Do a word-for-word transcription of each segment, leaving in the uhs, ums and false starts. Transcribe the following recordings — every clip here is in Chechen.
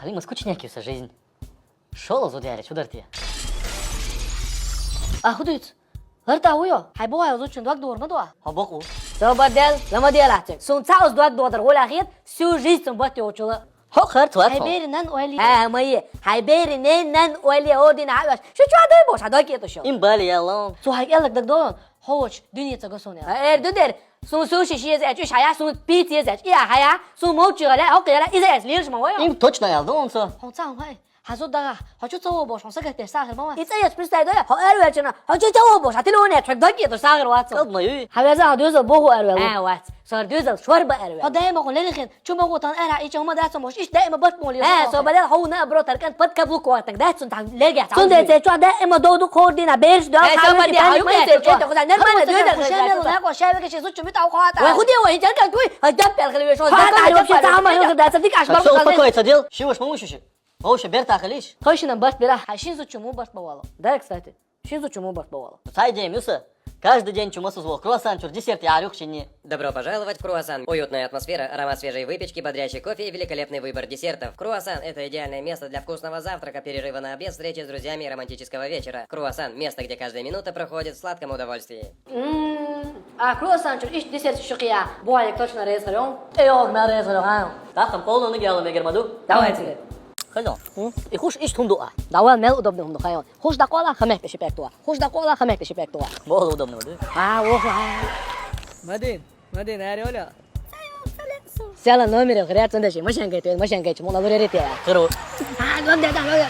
Блин, мы скучняки, вся жизнь. Шола зуд яре, чударти. А худуц? Ларта уйо, хай бо ай зучин дог дор ма дуа. Хо бокъу. Собар дел, лама дел ацик. Сун цаус дог додыр, оля хет, всю жизнь сун бат йочула. Хо харт ват. Хай бери нан оли. А, мои. Хай бери не нан оли, ордина хаваш. Шу чуа дай бош, а дог ето шо. Им бали ялон. Су хай элак даг дон. Хоч, дюнья ца госуня. А, эр дудер. Сун суши шиез эч, уш хая, сун пиццез эч. Иа хая, сун мовчи гала, хо кера, иза эс лирш ма вайо. Им точно ялдон со. Хо цаун хай. Хазу дага, хочу цаво бош, хо сагат дер сагыр мама. Ица эс пристай доя, хо эр верчена, хочу цаво бош, а ты лоне, чек даги, то сагыр вацо. Калд маю. Хавеза, хо дюзел богу эр вело. А, вац. Сар дюзел, шварба эр вело. Хо даема хо лерихин, чу могу тан эр, ича хома дацо мош, иш даема бат моли. А, со бадел хо на бро таркан, пат каблук ватак, дацун тан лерге. Сун де се чуа даема доду кордина, берш да. А, со бадел хо на се чуа, нормально дюзел. Хо шемел, на хо шеве, ке ши сучу мит ау хата. Ва худи ва, интер кан туй, а дап пер хлеве шо. Хата вообще цама, ну, да, цадик аш. Всё, успокоиться, дел. Шиваш мамушиши. Вообще берта хлиш. Хошина барт бира. А шин сучу му барт бавало. Да, кстати. Шин сучу му барт бавало. Цай день, Мюса. Каждый день чумасыз вол. Круассан чур, десерт я арюх шини. Добро пожаловать в Круассан. Уютная атмосфера, аромат свежей выпечки, бодрящий кофе и великолепный выбор десертов. Круассан — это идеальное место для вкусного завтрака, перерыва на обед, встречи с друзьями и романтического вечера. Круассан — место, где каждая минута проходит в сладком удовольствии. М, а круассан чур иш десерт шукия. Буайк точно рез грём. Эй, ог, на рез грём, а. Тахам полно ныгяло мегер маду. Давайте. Хело. М? И хуш иш тунду а. Давай мел удобно хунду хайон. Хуш да кола хамек пеши пектуа. Хуш да кола хамек пеши пектуа. Бол удобно маду. А, ох, а. Мадин, Мадин, ари оля. Сяла номер гряц андаши, машан гайт, машан гайт, муна луре рите. Кыру. А, лон да, лон да.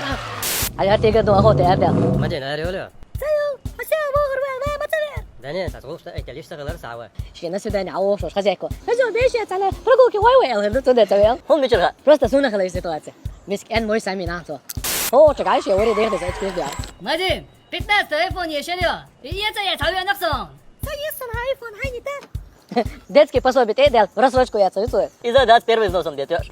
Ай, артига до охота, арда. Мадин, ари оля. Саю, а сяла вогр ва, ва, мацавер. Да не, сатгуш та, это лишь сагалар сава. Ши на свидание, а ох, шо, хозяйку. Хозяйку, беши, цала, прогулки, вай, вай, алгырды, туда, цавел. Хун бичерга. Просто суна халай ситуация. Миск эн мой сами на то. О, чекай, ши, ори дэх, дэх, экскюз, да. Мадин, пятнадцатый айфон ешелё. И это я цавел наксон. Цавел сон айфон, хай не так. Детский пособие, э, дел, в рассрочку я цавел. И за двадцать первый взносом детёшь.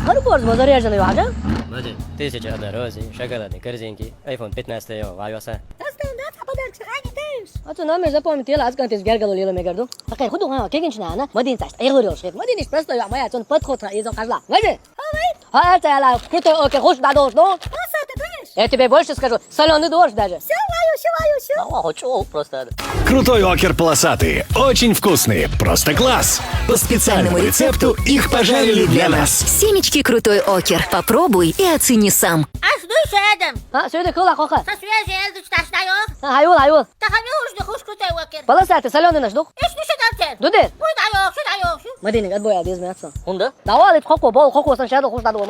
Хар борз, мазаряжен, ага. Мадин, тысяча однорозий, шоколадные корзинки, айфон пятнадцатый его вайоса. Остан, да, а подарок сохрани, ты ж. А ты номер запомни, ты лаз, ты с гергалу лила мегарду. Такая худу, а, кегин чна, она. Мадин цаш, эгор ёш, Мадин иш просто, я моя, он подход, изо кажла. Мадин. А это я ла, крутой окер, хуш да дождь, ну? Просто ты знаешь. Я тебе больше скажу, солёный дождь даже. Всё, лаю, всё, лаю, всё. А, хочу просто. Крутой окер полосатый, очень вкусный, просто класс. По специальному рецепту их пожарили для нас. Семечки Крутой Окер. Попробуй и оцени сам. Аш дуй шедем. А, сюда кыла, хоха. Со свежей элдуч ташнаё. А, аюл, аюл. Тахамё уж не хуш Крутой Окер. Полосатый, солёный наш дух. Иш не шедем тер. Дуды. Буй даё, ши даё, шу. Мадиник, отбой, а, без мяса. Хунда? Давай, хоко, бол, хоко, сан шадл, хуш да дол.